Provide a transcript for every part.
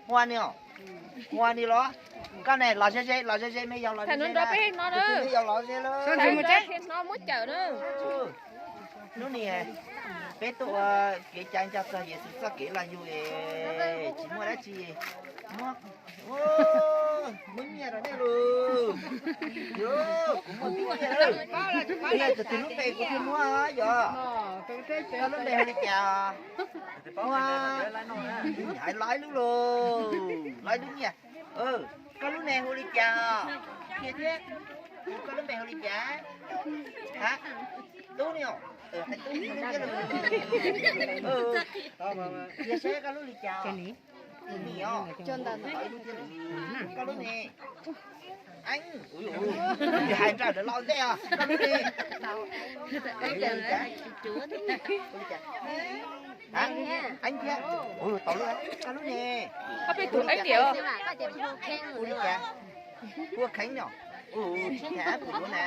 Hua ni os. Hua ni los? Koj ne, los ze ze, los ze ze, me yog los ze ze na. Tus twg me yog los ze lawm. Muab cawm na. Hnub ni peb tuaj ua kev cai nco txog Yexus txoj kev los yug es tsis muaj dab tsi. Muab, muab nyiaj rau nej lauj. Yog kuv muaj nyiaj lawm. Nyiaj tus twg lub npe kuv thiaj muab yog. Koj lub npe hu li cas? Ua, hais Laib lub lauj, Laib lub nyiaj. Koj lub npe hu li cas? Qhia thiab. Koj lub npe hu li cas? Ha, Tub ni os. Hais Tub thiab lauj. Qhia seb koj lub li cas. Tus ni os. Koj lub ne? Eeb, hais nrawm lawm los ntej os. Koj lub ne? Eeb thiab. Tau lawm, koj lub ne? Ua li cas? Ua kheev no. Ua tsis tham kuv na.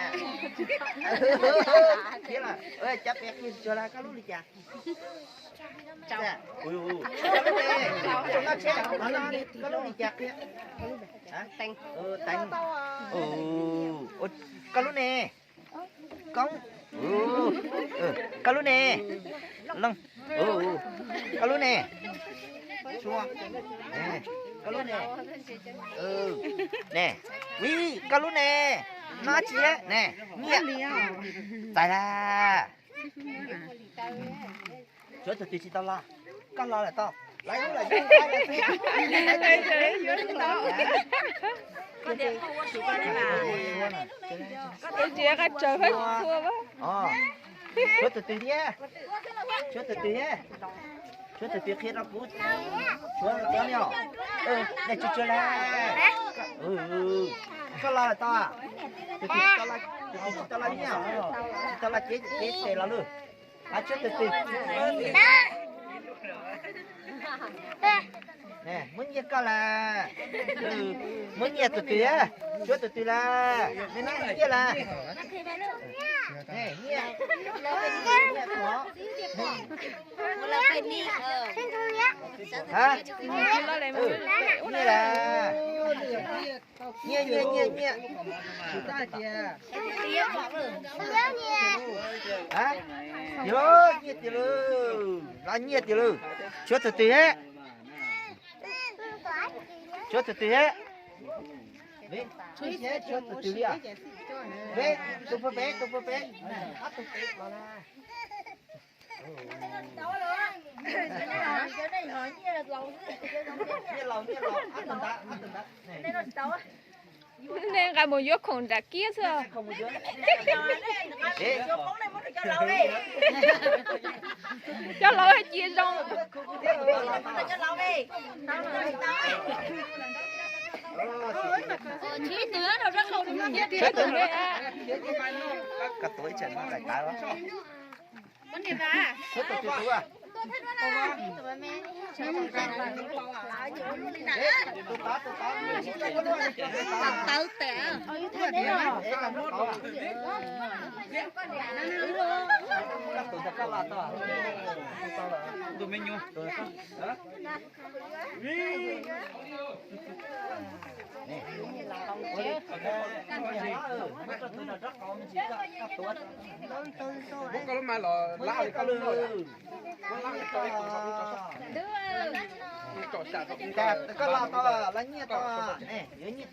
Thiab los, cov pem qhia tsis tshua lawm, koj lub li cas? Koj lub li cas qhia? Teev. Koj lub ne? Koob. Koj lub ne? Looj. Koj lub ne? Sua. Koj lub ne? Ne, Vib, koj lub ne? Nab tsi ne? Nyiaj. Txais lawm. Tshuav tus twg tsis tau los? Koj los lawm tau. Lawv ub lawm. Tshuav tus twg thiab? Tshuav tus twg thiab? Tshuav tus twg qhia rau kuv? Tshuav cov ni os. Nej tsis tshuav lawm. Koj los lawm tau. Tus twg tsis tau los nyiaj, tsis tau los cev, cev tes los lawm. Tshuav tus twg? Muab nyiaj koj lawm. Muab nyiaj tus twg? Tshuav tus twg lawm? Nej nab nyiaj lawm. Nyiaj, nyiaj, nyiaj. Nyiaj lawm. Nyiaj, nyiaj, nyiaj, nyiaj. Yog nyiaj tiag lawm, los nyiaj tiag lawm. Tshuav tus twg thiab? Tshuav tus twg thiab? Tshuav tus twg li os? Peb, tus puag pem, tus puag pem. Ob tug pem los na. Nyiaj laus, nyiaj laus, ob tug ntawd, ob tug ntawd. Nej nqa mus yuav khoom nram kiab xwb. Cov laus cia zoo. Koj tuav ib tsam no kaim tav. Muab koj lub mas los lab li koj lub loj. Koj los tau, los nyiaj tau. Yuav nyiaj.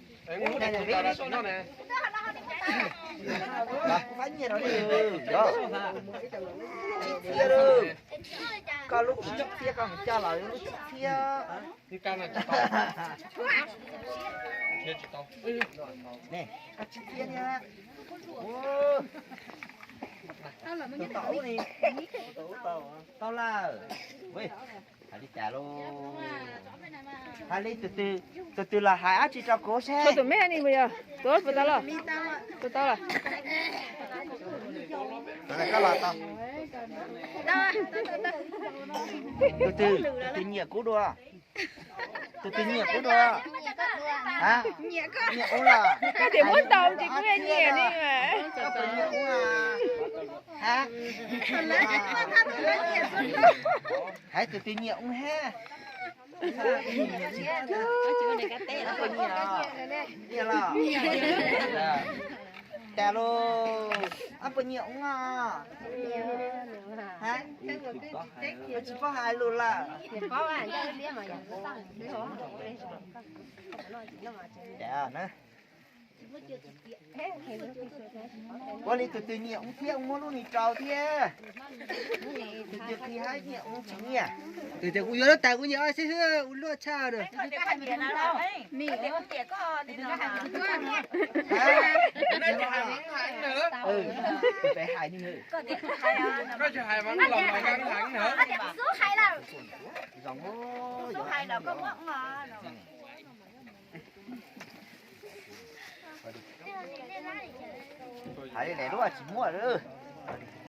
Kuv fab nyiaj rau li. Tsib txhiab lawm. Koj lub tsib txhiab, koj mus coj los lub tsib txhiab. Ne, koj tsib txhiab thiab. Tus tau ub ni. Tau lawm. Hais li cas lauj? Hais li tus twg, tus twg los hais dab tsi rau kuv seb. Tus me hais ni mus yog, tus puas tau los? Puas tau los? Koj los tau. Tus twg, tus twg nyiam kuv dua? Tus twg nyiam kuv dua? Ha? Nyiam kuv los? Koj tias muab tau ces kuv nyiam ni mas. Koj puas nyiam kuv? Ha? Hais tus twg nyiam kuv hab. Nyiam los? Cas los? Ab, puas nyiam ub no? Tsis paub hais lus lawm. Ua li tus twg nyiam ub thiab ua muab lub ni rau thiab. Tus twg qhia hais nyiam ub tsis nyiam. Tus tias kuv yuav lub tais kuv nyiam ua xib hwb ua luaj tshaj na. Peb hais, hais li lawm lub tsis muaj lawm.